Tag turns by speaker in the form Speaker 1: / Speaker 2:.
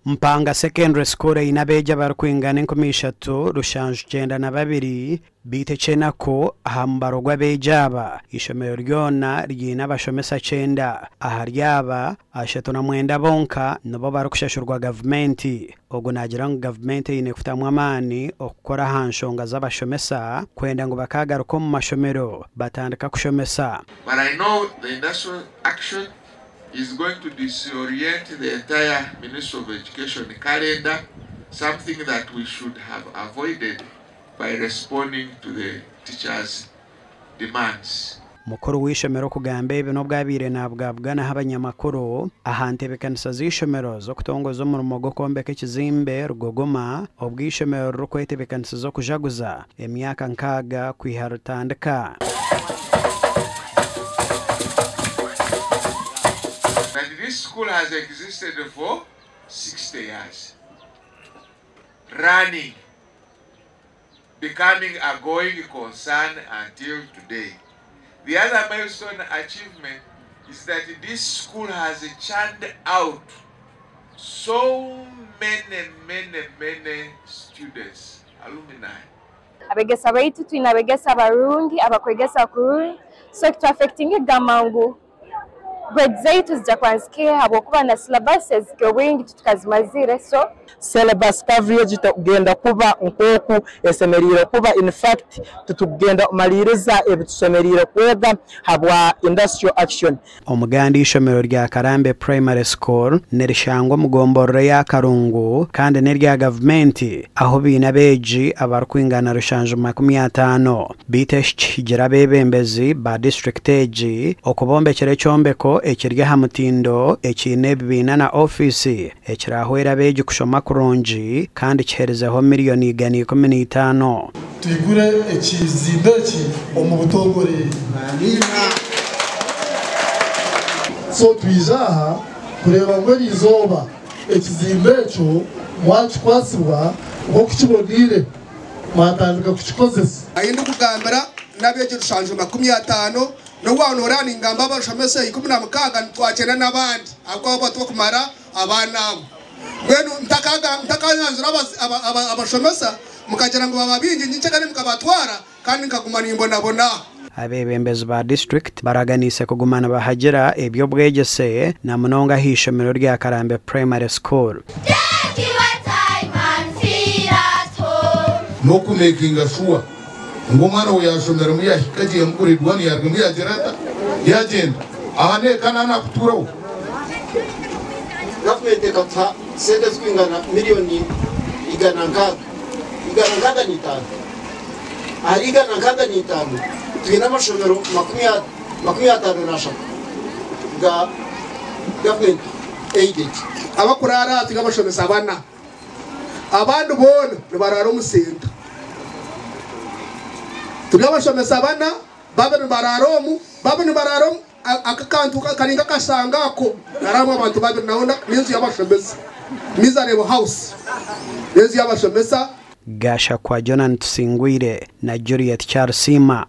Speaker 1: Mpanga Secondary School eine abeegi abarikwingana 3792 beitu ekyenaku aha mubaro gw'abeegi aba eishomero ryona ryine abashomesa 9 ahari aba 39 bonka nibo barikushashurwa gavumenti. Ogu naagira ngu gavumenti eine kutamu amaani okukora aha nshonga z'abashomesa kwenda ngu bakagaruka omu mashomero batandika kushomesa.
Speaker 2: But I know the industrial action is going to disorient the entire Ministry of Education calendar, something that we should have avoided by responding to the teachers' demands.
Speaker 1: Mukuru w'eishomero okugamba ebi n'obwabaire nabwabuganaho abanyamakuru aha ntebeekanisa z'eishomero z'okutongoza omurimo gw'okwombeka ekizimbe Rugogoma obw'eishomero ririkwetebeekanisiza okujaguza emyaka 6 kwiha rutandika.
Speaker 2: That this school has existed for 60 years, running, becoming a going concern until today. The other milestone achievement is that this school has churned out so many, many, many students, alumni.
Speaker 3: Abegesa baitu twine abegesa barungi, abakwegesa kurungi, so kitwafectinga gamangu. Grades zaitu zijja kwanzikeho habwokuba na syllabuses obwingi tutukazimazire, so
Speaker 4: syllabus coverage tugenda kuba nkoku esemeriire kuba, in fact tutugenda kumaliriza ebitusemeriire kwega habwa industrial action.
Speaker 1: Omuganda ishomero rya Karambe Primary School nirishangwa omugomborero ya Karungu kandi n'erya gavumenti aho biine abeegi abarikwingana 750 beitu ekikihigira abeebembezi ba district egi okubombekera ekyombeko ekiri aha mutindo ekiine ebibiina na ofiisi ekirahwera abeegi kushoma kurungi kandi kiherezeho miliyoni 115.
Speaker 5: Twigure ekizimbe eki omu butongore. So twija aha kureeba ngu erizooba ekizimbe ekyo mwakikwasibwa nk'oku mwatandika kukikozesa.
Speaker 6: Ayi ndikugambira n'abeegi 750 n'obwana ningamba abashomesa 16 nitwakyenda n'abandi ahabw'okuba tubakumara abaana abo. Mbwenu ntakayanzura abashomesa mukagira ngu baba bingi nyinkye mukabatwara kandi nkaguma nimbonabona.
Speaker 1: Abeebembezi ba district baraganise kugumana bahagira eby'obwegyese na munonga aha ishomero rya Karambe Primary School.
Speaker 7: N'okumekinga shuwa ngu omwana we yashomera mu yahika agiye mu grade 1 yaruga mu yagira ata yagenda aha neeka nakutuuraho.
Speaker 8: Gavumenti ekatuha sente zikwingana miliyoni 165 165 ahari 165 twine amashomero 53 ga gavumenti aided.
Speaker 6: Abakurara twine abashomesa bana abandi boona nibarara omu senta. Turi abashomesa bana babe nibarara omu babe nibarara omu akakantu karinga kashanga ako naramu abantu babiri naona n'inzu y'abashomesa Miserable House n'inzu y'abashomesa.
Speaker 1: Gasha kwa Jonan Tusingwire na Juliet Charles Sima.